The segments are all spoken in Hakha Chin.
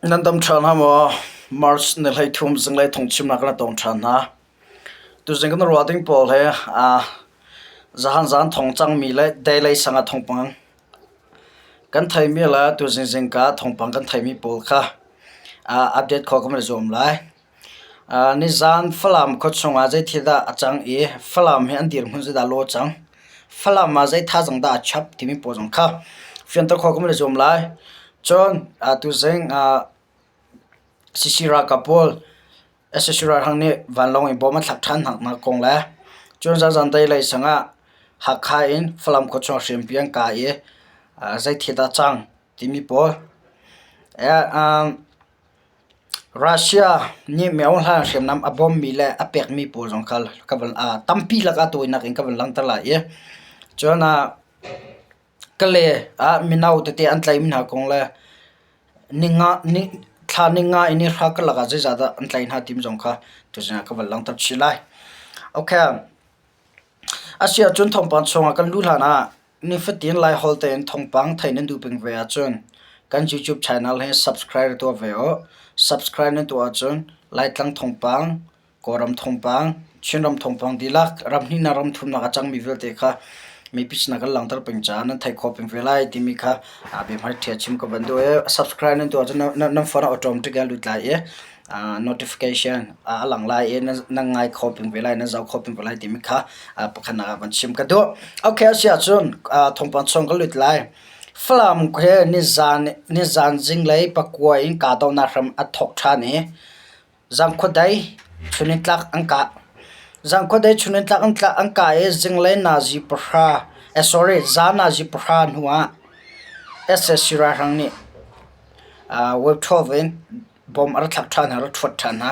Nan dam ṭhan hnga maw? March ni 13 zinglei phungchimnak kan tong ṭhan hna. Tuzing kan ruah ding pawl hi zahan zan thawng cangmi le deilei sang ah thawngpang kan theimi le tuzing zingka thawngpang kan theimi pawl kha update khawh kan i zuam lai. Nizaan Falam khuachung ah zeithil dah a cang i Falam hi an dirhmun zeidah a lawh cang? Falam ah zei thazaang dah a chap timi pawl zong kha fianter khawh kan i zuam lai. Cun tuzing CC ralkap pawl sac ralhrang nih vanlawng in bom an thlak ṭhan hna kong le cun zaanzan lei sang ah Hakha in Falam khuachung ah hriampi an kai i zeithil dah a cang timi pawl. Russia nih miohlan hriamnam a bawmmi le a pekmi pawl zong kha ka van tampi lakah tawinak in ka van langhter lai i cun Kale ah mino tete an tlaihmi hna kong le thla ninga in nihra karlak ah zeizah dah an tlaih hna timi zong kha tuzing ah ka van langhter chih lai. Okay. Asiahcun thawngpang chungah kan luh hlan ah Nifatin Laiholh tein thawngpang theih nan duh peng ve ahcun kan YouTube channel hi subscribe tuah ve u. Subscribe nan tuah ahcun Laitlang thawngpang, Kawlram thawngpang, Chinram thawngpang dihlak ramhnihnak ramthumnak a cangmi vialte kha mipi sinah kan langhter peng caah nan theih khawh peng ve lai timi kha biahmaiṭhi chim ka van duh i subscribe nan tuah ahcun nan phone ah automatic in a lut lai i notification a lang lai i nan ngai kho peng ve lai, nan zoh kho peng ve lai timi kha pakhatnak ah van chim ka duh. Okay, a si ahcun thawngpang chung ka lut lai. Falam he nizan nizan zinglei pakua in kahdohnak hram a thawk ṭhan i zangkhuadei chunitlak an kah. Zangkhuadei chunitlak an tlak an kah i zinglei nazi pahra eh sorry zan nazi pahra hnu ah sac ralhrang nih web 12 in bom a ra thlak ṭhan hna, a ra ṭhuat ṭhan hna.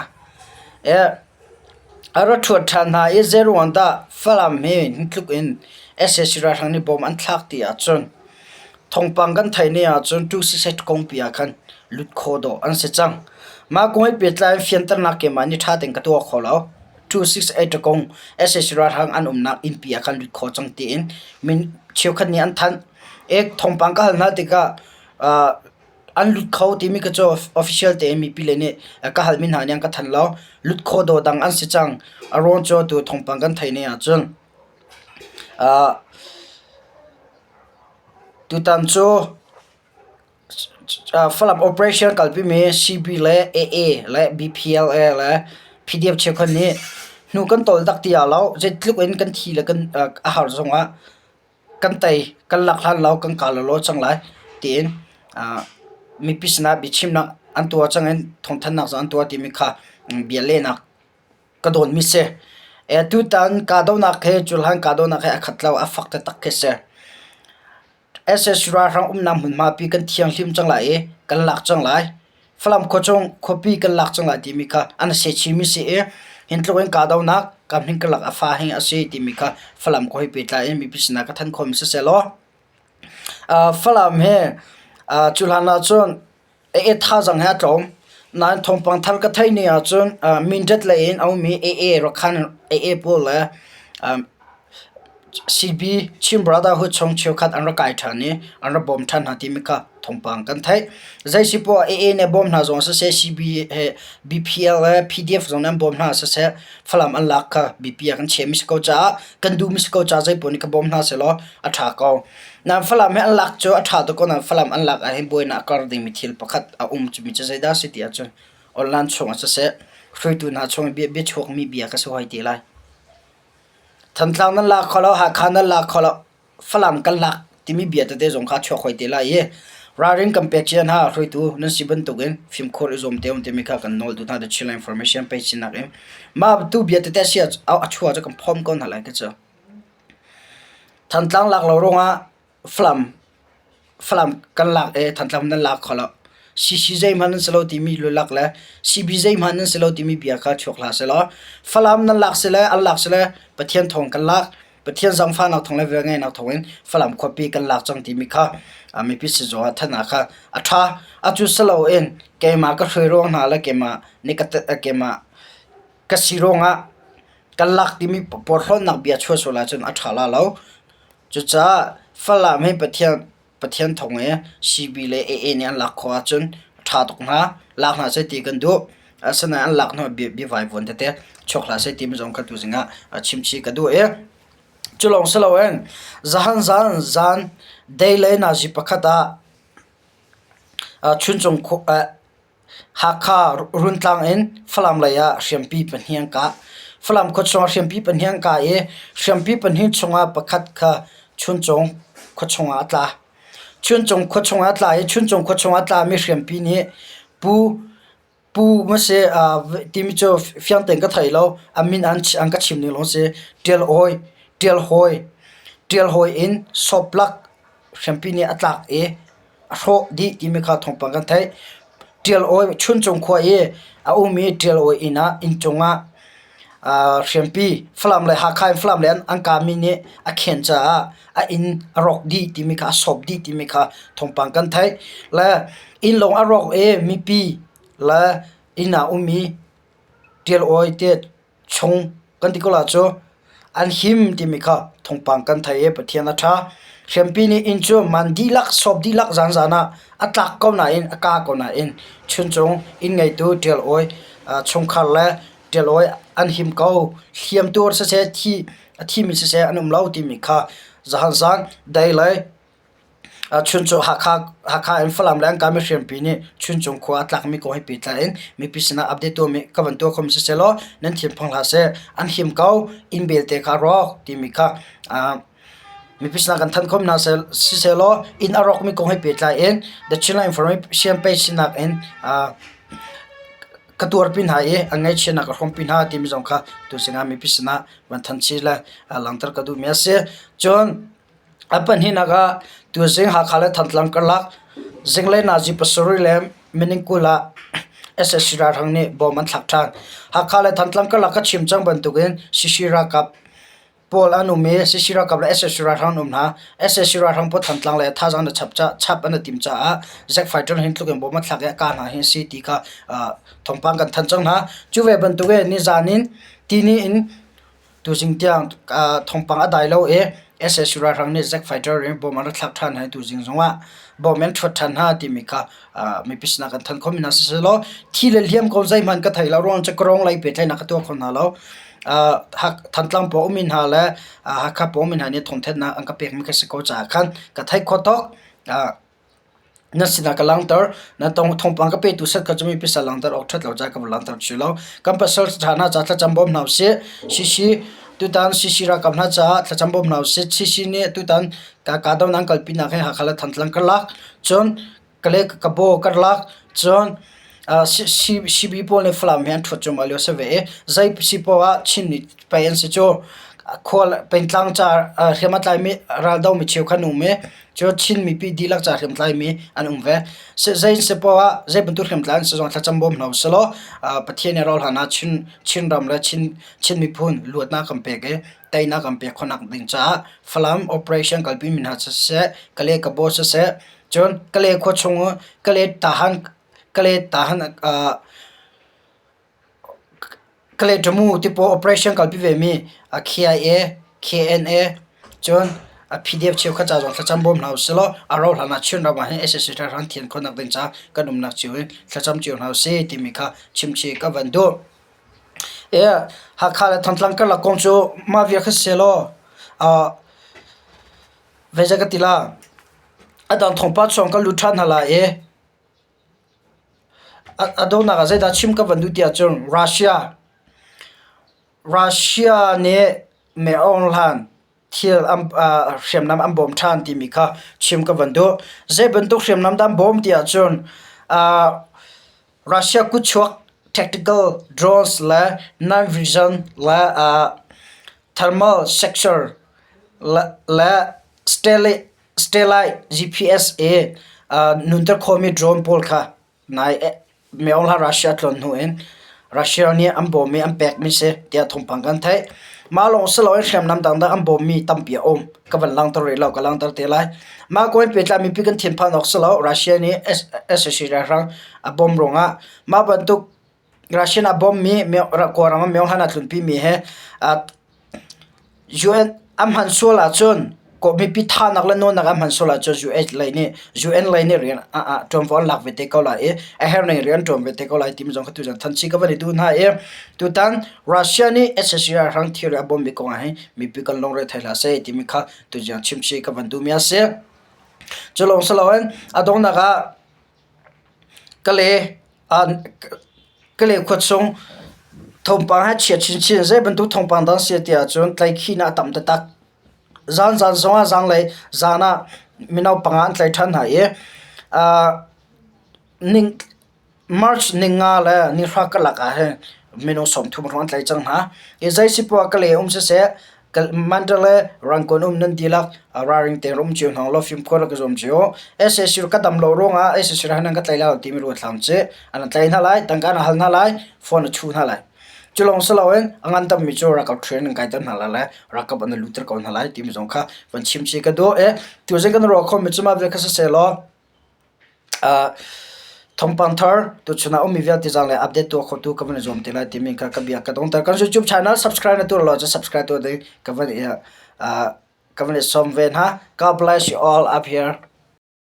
A ra ṭhuat ṭhan hna i zeiruang dah Falam hi hi tluk in sac ralhrang nih bom an thlak ti ahcun thawngpang kan theih ni ahcun 268 kongpi ah khan lut khawh dawh an si cang. Mah kong he pehtlai in fianternak keimah nih ṭha tein ka tuah kho lo. 268 kong sac ralhrang an umnak innpi ah khan lut khawh cang tiin min cheukhat nih an thanh. Thawngpang ka hal hna tikah An lut kho timi kha cu official tein mipi lei nih ka halmi hna nih an ka thanh lo. Lut khawh dawhdang an si cang. A ruang cu atu thawngpang kan theih ning ahcun tutan cu Falam operation kalpimi CB le AA le BPLA le PDF cheukhat nih hnu kan tawl tak ti ah lo zeitluk in kan thi le kan a har zongah kan tei, kan lak hlan lo kan kal lawlaw cang lai tiin mipi sinah biachimnak an tuah cang in thawngthanhnak zong an tuah timi kha bia lehnak ka dawnmi si. Tutan kahdohnak hi cuhlan kahdohnak he a khat lo, a fak taktak khi si. Sac ralhrang umnak hmunhma pi kan thianghlim cang lai i kan lak cang lai. Falam khuachung khuapi kan lak cang lai timi kha an se chimi si i hin tluk in kahdohnak kam hin karlak a fa hi a si timi kha Falam khua he pehtlai in mipi sinah ka thanh khawhmi siseh law Falam hi cu hlan ahcun AA thazaang he a tlawm. Nain thawngpang thar ka theih ni ahcun Mindat lei in a ummi AA Rakhan AA pawl le CB Chin Brotherhood chung cheukhat an rak kai ṭhan i an rak bawm ṭhan hna timi kha thawngpang kan theih. Zei si poah AA nih a bawm hna zong siseh, CB he BPL le PDF zong nih an bawm hna siseh, Falam an lak kha BP ah kan chiahmi si ko caah kan duhmi si ko caah zeipoah nih ka bawm hna sehlaw a ṭha ko. Nain Falam hi an lak cu a ṭha tuk ko nain Falam an lak ahhin buainak a kar dingmi thil pakhat a um cumi cu zeidah a si ti ahcun online chungah siseh, hruaitu hna chung i bia chuakmi bia ka si hoi te lai. Thantlang nan lak kho lo, Hakha nan lak kho lo, Falam kan lak timi bia tete zong kha a chuak hoi te lai i ralrin kan pek cia hna hruaitu nan si bantukin fimkhur i zuam te um timi kha kan nawl duh hna The Chinland Information page sinak in mah tu bia tete si a chuah cu kan phom ko hna lai ka cu. Thantlang lak lo ruangah Falam Falam kan lak i Thantlang nan lak kho lo. CC zeihmanh nan si lo timi lulak le CB zeihmanh nan si lo timi bia kha chuak hlah sehlaw Falam nan lak si le an lak si le Pathian thawng kan lak. Pathian zaangfahnak thawng le velngeihnak thawng in Falam khuapi kan lak cang timi kha mipi sizung ah thanh ah kha a ṭha. Atu si loin keimah ka hruai ruang hna le keimah nih ka keimah ka si ruangah kan lak timi porhlawtnak bia chuah sual ahcun a ṭha la lo. Cucaah Falam hi Pathian Pathian thawng i CB le AA nih an lak khawh ahcun a ṭha. ṭha tuk hnga. Lak hna seh ti kan duh. Asinain an lak hnu ah biavai vuan tete chuak hlah seh timi zong kha tuzing ah chimchih ka duh i cu lawng si loin zahan zan zan dei le nazi pakhat ah Chuncung Hakha Runtlang in Falam lei ah hriampi pahnih an kah. Falam khuachung ah hriampi pahnih an kah i hriampi pahnih chungah pakhat kha Chuncung khuachung ah a tla. Chuncung khuachung ah a tla i Chuncung khuachung ah a tlami hriampi nih Pu Pu mase timi cu fiang tein ka thei lo. A min an ka chim ning lawng si. Ṭial Awi, Ṭial Hawi, Ṭial Hawi in Sawplak hriampi nih a tlak i a hrawh dih timi kha thawngpang kan theih. Ṭial Awi Chuncung khua i a ummi Ṭial Awi inn ah inncung ah hriampi Falam le Hakha in Falam le an kami nih a khen caah a inn a rawk dih timi kha a sawp dih timi kha thawngpang kan theih. Le inn lawng a rawk i mipi le inn ah ummi Ṭial Awi te chung kan ti ko la cu an him timi kha thawngpang kan thei i Pathian a ṭha. Hriampi nih inn cu man dihlak sawp dihlak zanzan ah a tlak ko nain a ka ko nain chuncung inn ngeitu Ṭial Awi chungkhar le Ṭial Awi an him ko. Hliamtuar siseh thi a thimi siseh an um lo timi kha zahan zan dei le Chuncung Hakha in Falam le Angka mihriampi nih Chuncung khua a tlakmi kong he pehtlai in mipi sinah update tuahmi ka van tuah khomi sisehlaw nan thinphang hlah seh. An him ko, inn belte kha a rawk timi kha mipi sinah kan thanh khomi hna sisehlaw inn a rawkmi kong he pehtlai in The Chinland Information Page sinak in ka tuarpi hna i an ngaihchiatnak ka hrawmpi hna timi zong kha tuzing ah mipi sinah van thanh chih le langhter ka duhmi a si. Cun A pahnihnak ah tuzing Hakha le Thantlang karlak zinglei nazi pasarih le minung 20 ah sac ralhrang nih bom an thlak ṭhan. Hakha le Thantlang karlak ka chim cang bantukin CC ralkap pawl an um i CC ralkap le sac ralhrang an um hna. sac ralhrang pawl Thantlang lei ah thazaang an chap an i tim caah Zack fighter hin tluk in bom an thlak i a kah hna hi a si ti kha thawngpang kan thanh cang hna. Cu ve bantukin nizaan in tini in Tuzing tiang thawngpang a dai lo i sac ralhrang nih Zack fighter in bom an rak thlak ṭhan hna i tuzing zongah bom an ṭhuat ṭhan hna timi kha mipi sinah kan thanh khomi hna siselaw thi le hliam ko zeihmanh ka thei lo ruang cu Karong lei pehtlaihnak ka tuah kho hna lo. Thantlang pawng ummi hna le Hakha pawng ummi hna nih thawngthanhnak an ka pekmi ka si ko caah khan ka theih khawh tawk. Na sinah ka langhter. Na thawngpang ka petu set kha cu mipi sal langhter awk ṭhat lo caah ka va langhter chih lo. Kan pasal ṭha hna caah thlacam bawm hna usih. CC tutan CC ralkap hna caah thlacam bawm hna usih. CC nih tutan kahdohnak an kalpinak hi Hakha le Thantlang karlak, cun Kale Kabaw karlak, cun CB pawl nih Falam hi an ṭhuat cuahmah lio a si ve i zei si poah ah Chin nih pei an si cu. Khual pengtlang ca hriam a tlaimi raldomi cheukhat an um i Cu Chin mipi dihlak ca hriamtlaimi an um ve. Zei si poah ah zei bantuk hriamtlai an si zong thlacam bawm hna usih law Pathian nih rauhhlan ah Chin Chinram le Chin Chin miphun luatnak kan pek i teinak kan pek khawhnak ding caah Falam operation kalpi mi hna siseh, Kale Kabaw siseh, cun Kale khua chung Kale Tahan Kale Tahan Kaleṭamu ti pawl operation kalpi vemi KIA, KNA cun PDF cheukhat ca zong thlacam bawm hna usih law a rauh hlan ah Chinram ah hin sac ralhrang thian khawhnak ding caah kan umnak cio in thlacam cio hna usih timi kha chimchih ka van duh. Hakha le Thantlang karlak kong cu mah vial kha si law zeizat ka ti la a dang thawngpang chung kan lut ṭhan hna lai i A donghnak ah zeidah chim ka van duh ti ahcun Russia Russia nih meh-aung hlan thil hriamnam an bawm ṭhan timi kha chim ka van duh. Zei bantuk hriamnam dah an bawm ti ahcun Russia kutchuak tactical drones le night vision le thermal sensor le Satellite GPS i nunter khawhmi drone pawl kha nai Myeongla Russia tlawn hnu in Russia nih an bawm i an pekmi si tiah thawngpang kan theih. Mah lawng si loin hriamnam dangdang an bawmmi tampi a um. Ka van langhter rih lo, ka langhter te lai. Mah kong in pehtlai mipi kan thinphan awk si lo. Russia nih sac ralhrang a bawm ruangah mah bantuk Russian a bawmmi Kawlram ah Myeonghan a tlunpimi he UN an hman sual ahcun. Mipi thahnak le nawlnak an hman sual ahcun US lei nih UN lei nih rian ṭuanvo an lak ve te ko lai i a herh ning rian an ṭuan ve te ko lai timi zong kha tuzan thanchi ka van i duh hna i tutan Russia nih sac ralhrang thilri a bawmmi kong ah hin mipi kan lungre thei hlah seh timi kha tuzan chimchih ka van duhmi a si. Cu lawng si loin a donghnak ah Kale Kale khua chung thawngpang hi a chia chinchin. Zei bantuk thawngpang dah a si ti ahcun tlaihkhihnak a tam taktak. Zanzan zongah zanglei zan ah mino panga an tlaih ṭhan hna i March ninga le nihra karlak ah hin minung 30 hrawng an tlaih cang hna. Hi zei si poah Kale um siseh, Mandalay, Rangoon um nan dihlak ralring tein um cio hna law fimkhur rak i zuam cio. Sac ka dam lo ruangah sac ral nan ka tlaih lai lo timi ruat hlah cih. An tlaih hna lai, tangka an hal hna lai, phone a chuh hna lai. Cu lawng si loin a ngandammi cu ralkap train an kaiter hna lai le ralkap an i lutter ko hna lai timi zong kha van chim chih ka duh. I tuzing kan ruah khawhmi cu mah vial kha siseh law thawngpang thar tuchun ah ummi vialte zaanglei update tuah khotu ka van i zuam te lai timi kha ka bia ka dongter. Kan YouTube channel subscribe na tuah lo ahcun subscribe tuah ding ka van i ka van i sawm ve hna. God bless you all up here.